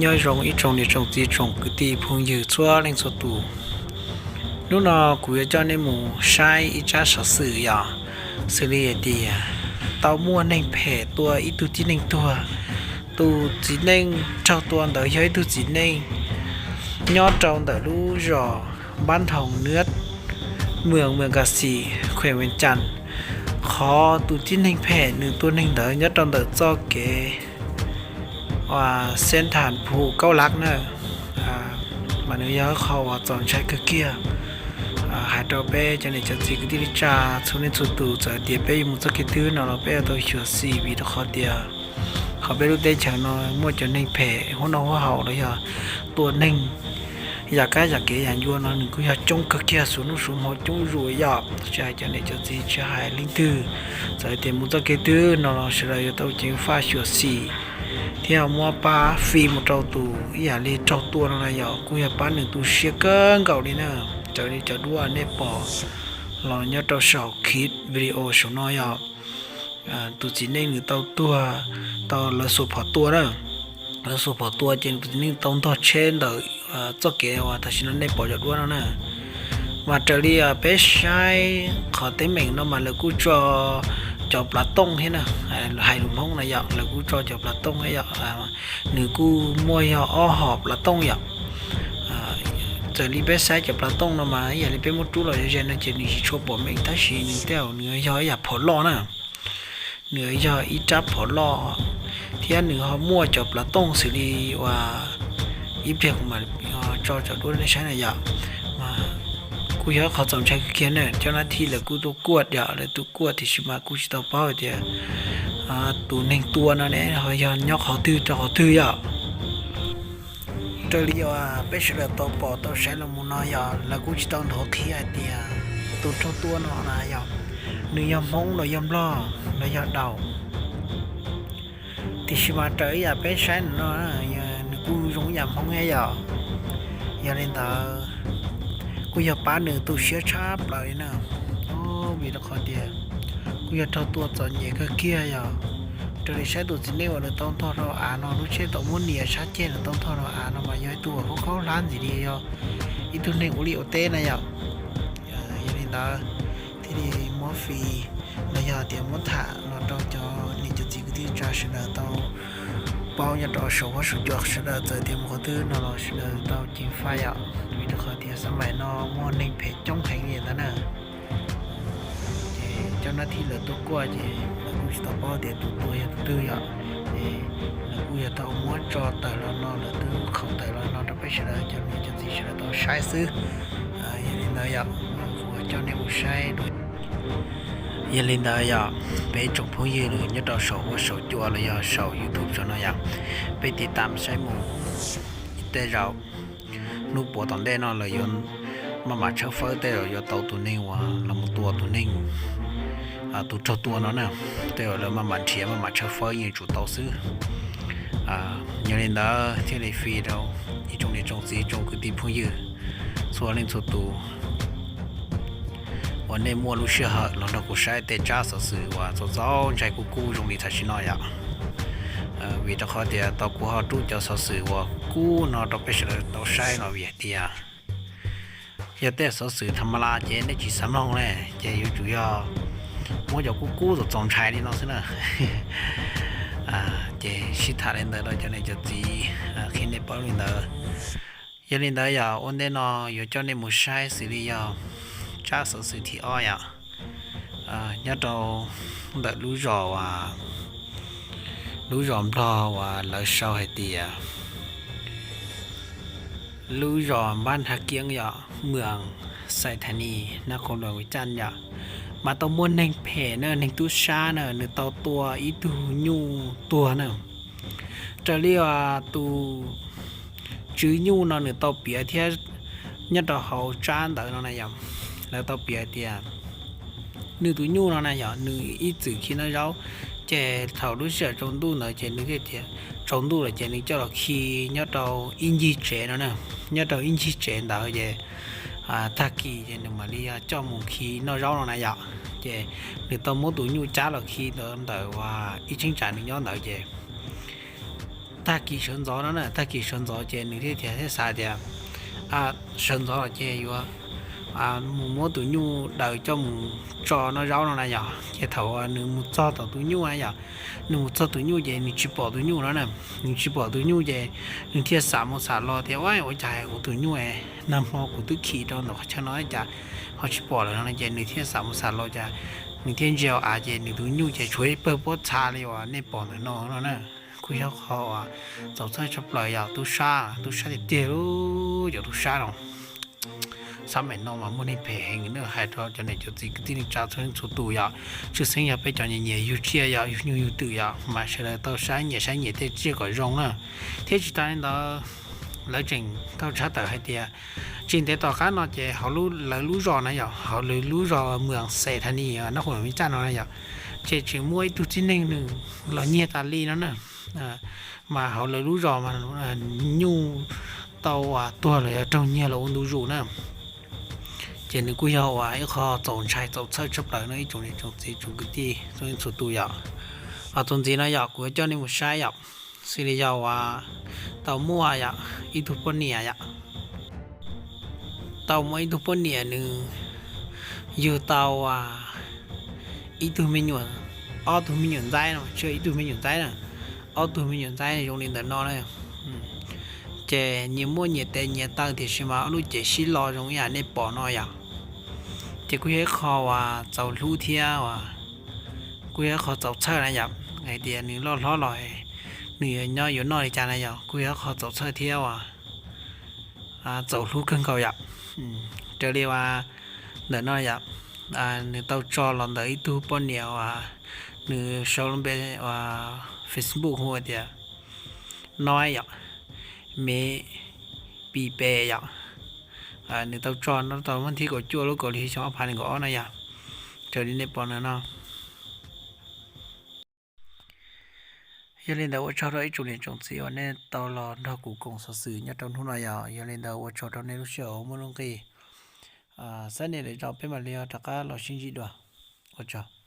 Nyob zoo ib tsoom niam tsoom txiv tsoom kwv tij phooj ywg txhua leej txhua tus. Hnub no kuv yuav coj nej mus saib ib tsab xov xwm yom, xws li hais tias tau muaj neeg phem tua ib tug tib neeg tuag. Tus txiv neej raug tua ntawd yog ib tug txiv neej nyob rau ntawm lub zos Npab Nthoo Nab, mwm Mwm Kas Xis, khuem Vees Cas. Qhov tus tib neeg phem nws tua neeg ntawd nyob rau ntawm txoj kev Xeeb Thas Phu Kaub Lab na, mas nws yog qhov uas txaus ntshai kawg kiag. Hais rau peb cov niam cov txiv kwv tij neej tsa txhua leej txhua tus, txawm tias peb yuav mus txoj kev twg no los peb yuav tau xyuam xim, vim rau qhov tias hauv peb lub teb chaws no muaj cov neeg phem huab noj huab haus los yog tua neeg yam kab yam kev yam ncua no nws kuj yog coob kawg kiag, suav hnub suav hmo coob zuj yom. Tsis hais cov niam cov txiv, tsis hais leej twg, txawm tias mus txoj kev twg no los sawv daws yuav tau ceev faj xyuam xim thiab muab pab fij mus rau tus ib yam li raug tua no na yom, kuj yog pab nws tu siab kawg nkaus li na. Raws li cov duab nej pom los nyob rau saum clip video saum no yom, tus txiv neej nws tau tuag, tau lawv xuas phom tua na. Lawv xuas phom tua ces tus txiv neej tau ntog tsheb ntawm txoj kev uas tam sim no nej pom cov duab no na. Mas raws li peb saib qhov teeb meem no mas lawv kuj tso cov plav tooj thiab na, hais lus Hmoob na yom, lawv kuj tso cov plav tooj thiab yom. Nws kuj muaj yog ob hom plav tooj yom. Txawm li peb saib cov plav tooj no mas ib yam li peb muab rub los ze ze no ces nws tsis tshua pom meej, tab sis nws tej zaum nws yog ib yam phom loj na. Nws yog ib rab phom loj thiab nws ho muaj cov plav tooj xws li uas ib pliag kuv mam tso cov duab nej saib na yom. Mas kuj yog qhov txaus ntshai kawg kiag na. Cov nab thij lawv kuj tuaj kuaj yom, lawv tuaj kuaj tiam sis mas kuj tsis tau paub hais tias tus neeg tua no ne ho yog nyob qhov twg rau qhov twg yom. Raws li uas peb sawv daws tau pom tau saib los mus no yog lawv kuj tsis tau nthuav qhia hais tias tus raug tua no na yog nws yog Hmoob los yog Nplog los yog Daum. Tiam sis mas raws ib yam peb saib no, nws kuj zoo ib yam Hmoob thiab yom. Yog li ntawd kuj yog pab nws tu siab tshaj plaws li na. Vim rau qhov tias kuj yog raug tua txom nyem kawg kiag yom. Raws li saib tus txiv neej uas nws tau ntog rau av no, lub tsheb tau muab nias sab ceg nws tau ntog rau av no mas yog ib tug uas khaub khaub hlab ntxiv li yog ib tug neeg ua liaj ua teb na yom. Yog li ntawd thiaj li muab fij los yog tias muab tham los rau cov niam cov txiv kwv tij tsa sawv daws tau paub nyob rau saum huab saum cua sawv daws, txawm tias mus qhov twg no los sawv daws tau ceev faj yom. Vim rau qhov tias xab maim no muaj neeg phem coob heev li ntawd na. Ces cov nab thij lawv tuaj kuaj ces lawv kuj tsis tau paub tias tus tua yog tus twg yom. Es lawv kuj yog tau muab tso tawm los no, lawv twb qhau tawm los no rau peb sawv daws cov niam cov txiv sawv daws tau saib xwb. Yog li ntawd yom, kuv coj nej mus saib dua. Yog li ntawd yog peb tsoom phooj ywg nyob rau saum huab saum cua los yog saum YouTube saum no yom, peb tiv tam saib mus tej zaum hnub puav tom ntej no lawv yuav maj mam tshawb fawb, tej zaum yuav tau tus neeg uas los mus tua tus neeg, tus raug tua no na. Tej zaum lawv maj mam nrhiav maj mam tshawb fawb yeej tsum tau xwb. Yog li ntawd thiaj li fij rau ib tsoom niam tsoom txiv tsoom kwv tij phooj ywg txhua leej txhua tus uas nej muaj lub sij hawm los nrog kuv saib tej tsab xov xwm uas txaus txaus ntshai kub kub zoo li tam sim no yom. Vim rau qhov tias tau kuv ho rub cov xov xwm uas kub no rau peb sawv daws tau saib no vim hais tias yog tej xov xwm tham ma las ces nej tsis xav mloog ne, ces yuav tsum yog muab cov kub kub txaus txaus ntshai li no xwb na. Ces sib tham li ntawd rau cov niam cov txiv, qhia nej paub li ntawd. Yog li ntawd yog ua ntej no yuav coj nej mus saib xws li yog tsab xov xwm thib ob yom, nyob rau ntawm lub zos uas, lub zos Nplog uas lawv sau hais tias lub zos Npab Nthab Kiab yom, mwm Xais Thas Nis, Nab Qhoos Luas Vis Caj yom, mas tau muaj neeg phem na, neeg tub sab na, nws tau tua ib tug nyuj tuag na. Raws li uas tus tswv nyuj no nws tau piav thiab nyob rau hauv tsab ntawv no na yom, lawv tau piav tias nws tus nyuj no na yom, nws ib txwm khi noj zaub, ces thaum lub sij hawm tsaus ntuj ntawd ces nws thiaj tias tsaus ntuj lawm ces nws coj los khi nyob rau ib ncig tsev no na, nyob rau ib ncig tsev ntawd ces tag kis ces nws mam li coj mus khi noj zaub no na yom. Ces nws tau muab tus nyuj cab los khi ntawd ntawm uas ib cheeb tsam nws nyob ntawd ces tag kis sawv ntxov no na, tag kis sawv ntxov ces nws thiaj tias thiaj xav tias sawv ntxov los ces yuav mus muab tus nyuj daws coj mus tso noj zaub no na yom. Ces thaum nws mus txog tom tus nyuj na yom, nws mus txog tus nyuj ces nws tsis pom tus nyuj no na. Nws tsis pom tus nyuj ces nws thiaj xam mus xam los tias ua ua cas kuv tus nyuj nag hmo kuv twb khi rau ntawm qhov chaw no cas ho tsis pom lawm no ces nws thiaj xam mus xam los cas nws thiaj ntsia av ces nws tus nyuj ces tshuav ib pawg pob txha li uas nej pom ntawm no no na. Kuj yog qhov uas txaus txhawj tshaj plaws yom, tub sab, tub sab tiag tiag lub cov tub sab no. Xab maim no mas muaj neeg phem heev na, hais rau cov niam cov txiv kwv tij neej tsa txhua leej txhua tus yom. Tshwj xeeb yog peb cov nyiam nyiam yug tsiaj yom, yug nyuj yug twm yom, mas sawv daws tau saib nyiam saib nyiam tej tsiaj kom zoo na. Thiab tsis tas li ntawd, lawv tseem tau tshaj tawm hais tias tsis ntev tom qab no ces hauv lawv lub zos na yom, hauv lawv lub zos Mws Xes Thas Nis Nab Qus Mem Tsaj no na yom, ces tseem muaj ib tug txiv neej nws los nyiag tas li no na. Mas hauv lawv lub zos mas nyuj tau uas tuag los yog raug nyiag los ua ntu zus na. Ces nws kuj yog uas ib qho txaus ntshai txaus txhawj tshaj plaws no ib tsoom niam tsoom txiv tsoom kwv tij txhua leej txhua tus yom. Ho txuas ntxiv no yom kuv yuav coj nej mus saib yom, xws li yog uas tau muaj yom ib tug poj niam yom, tau muaj ib tug poj niam nws yug tau ib tug me nyuam, ob tug me nyuam ntxaib no, tsis yog ib tug me nyuam ntxaib na, ob tug me nyuam ntxaib zoo li ntawm no na. Ces nyias muaj nyias tes nyias taw tiam sis mas ob lub cev sib lo zoo ib yam nej pom no yom. Ces kuj yog ib qho uas txaus hlub thiab uas kuj yog ib qho txaus txhawj na yom, hais tias nws loj hlob los nws yuav nyob yuav noj li cas na yom, kuj yog ib qho txaus txhawj thiab uas txaus hlub kawg nkaus yom. Raws li uas ntawm no yom, nws tau tso los ntawm ib tug poj niam uas nws sau lub npe uas Facebook hu tias Noib yom, Mev Pis Pes yom. Nws tau tso no tau hnub tim kaum cuaj lub kaum hli xyoo ob phav nees nkaum ob no yom, raws li nej pom ntawm no. Yog li ntawd ua tsaug rau ib tsoom niam tsoom txiv uas nej tau los nrog kuv koom xov xwm nyob rau hnub no yom. Yog li ntawd ua tsaug rau nej lub sij hawm uas muaj lub nqis. Xab nias lwm zaus peb mam li rov qab los sib ntsib dua. Ua tsaug.